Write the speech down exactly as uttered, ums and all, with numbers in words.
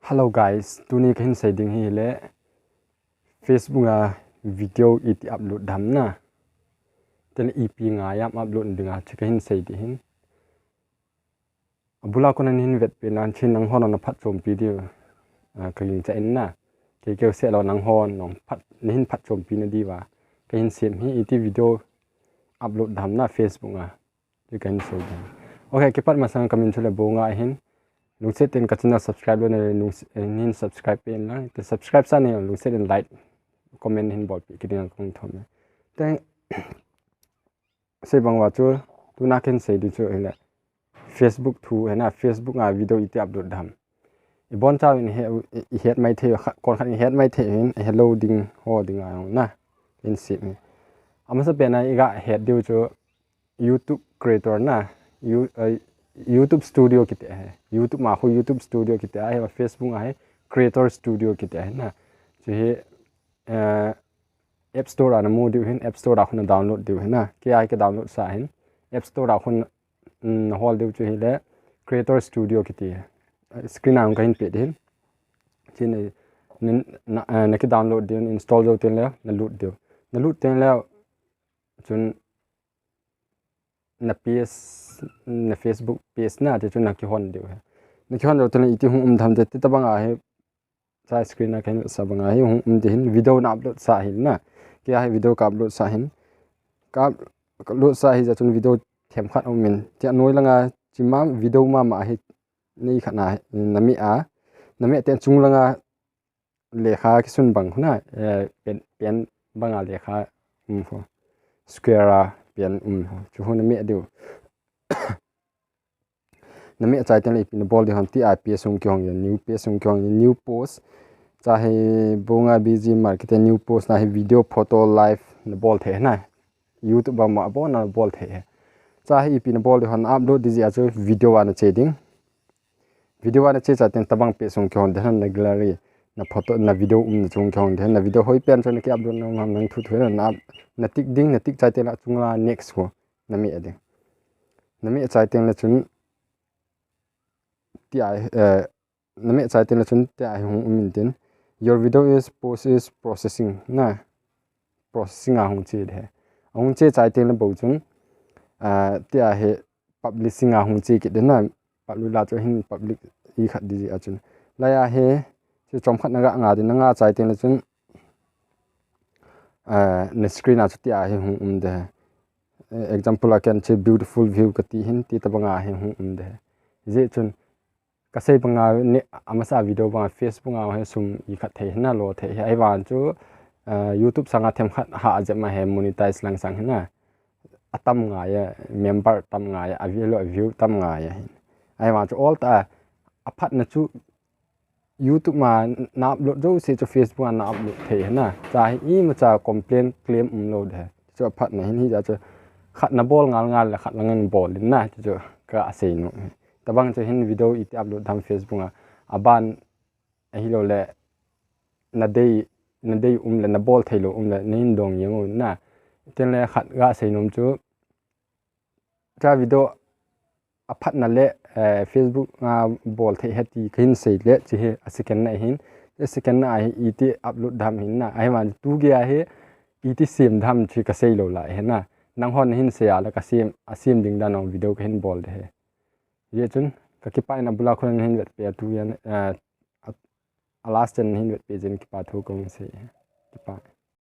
Hello guys, tuni kahin sei ding hi le Facebook a video iti upload dam na. Tele ipi ngai am upload ding a chu kahin sei ding hin. Abula kona nahin vetpi nan chin nanghon na phatchompi diu. Ah, kagingcha in na. Kei keu se lo nanghon nong phat nahin phatchompi na diu va. Kahin sem hi iti video upload dam na Facebook a. Ti kahin sei ding. Okay, kipat masang kamin chu le Bonga ahin. Lungset in ka channel subscribe lou na le lungset in subscribe pe in lang. Te subscribe sa ne lungset in like, comment hin bolpi kit ding a kong thom. Te sei bang uva chu tuna kahin sei ding chu hi le Facebook thu hi na, Facebook a video iti upload dam. Ibon chauvin he, i, ihet mai thei, kha-, kon khat ihet mai thei hin, ihet lou ding, ho ding a na. In si mi. Amasa pen a iga het diu chu YouTube creator na, You-, eh, YouTube Studio kiti ahi. YouTube ma khu YouTube Studio kiti ahi, Facebook ahi, Creator Studio kiti ahi na. Chu hi, eh, App Store a namu diu hin, App Store a khu na download diu hin na. Kei a hi ka download sa hin. App Store a khu na, mm, nahol diu chu hi le Creator Studio kiti. Eh, screen a hung kahin pe ding hin. Chin, eh, nin, na, eh, na ki download diu, install jou tin le, na lut diu. Na lut tin le, chun na page, na Facebook page na, ti chun na kihon diu hi. Na kihon diu tin le, iti hung um dam te, ti tabang a hi, sa screen a kahin sa bang a hi, hung um ding hin, video na upload sa hin na. Kei a hi video ka upload sa hin. Ka, ka upload sa hi ja chun video themkhat um in. Ti a noi langa, chima video mama hi, nei khat na, na mi a. Na mi a ten chung langa, lekha kisun bang khu na, eh, pen, pen bang a lekha, um, khu. Square a pen, um, khu. Chu khu na mi a diu. Na mi a chai tin le ipi na bol ding ham ti a page sung kihong ding, new page sung kihong ding, new post. Cha hi Bonga B G Marketing new post na hi video, photo, live na bol thei na. YouTube a ma bol na bol thei. Cha hi ipi na bol ding ham upload ding ji a chu video a na che ding. Video a na che chai tin tabang page sung kihong ding na gallery. Na photo, na video um na chung kihong ding. Na video hoi pen chu na ki upload na um nang thu thu na, na, na tick ding, na tick chai tin le chung la next khu. Na mi a ding. Na mi a chai tin le chun ti a, eh, na mi a chai tin le chun ti a hi hung um in tin. Your video is post is processing na. Processing a hung che de. A hung che chai tin le bou chun, ah, ti a hi publishing a hung che kit de na. Publish la chu hin publish i khat ding ji a chun. Lai a hi, chu chom khat na ga nga ding na nga chai tin le chun, ah, na screen a chu ti a hi hung um de. Eh, example a ken chu beautiful view kati hin ti tabang a hi hung um de. Ji chun, ka sei bang a ni, amasa video bang a Facebook a hi sum i khat thei hin na lo thei hi. Ahivang chu, eh, YouTube sang a themkhat ha a jep ma hi monetize lang sang hin na. A tam ngai a, member tam ngai a, a view lo, a view tam ngai a hin. Ahivang chu all ta, a phat na chu YouTube ma na upload jouse chu Facebook a na upload thei hin na. Cha hi ima cha complain claim um lo de. Chu a phat na hin hi ja chu khat na bol ngal ngal le khat lang in bol in na. Chu chu ka a sei nom. Tabang chu hin video iti upload dam Facebook a. A ban a hi lo le na dei, na dei um le na bol thei lo um le na hin dong jeng u na. Tin le khat ga sei nom chu. Cha video a phat na le, eh, Facebook a bol thei hi ti kahin sei le chi hi a second na hin. A second na hi iti upload dam hin na. Ahivang tu ge a hi iti sem dam chi ka sei lo lai hi na. Nanghon hin sei a le ka sem, a sem ding dan ong video kahin bol de hi. Ji chun ka kipah in abula khun hin vetpi a tu yan, eh, a, a last chen hin vetpi jin kipah thu kong sei. Kipah.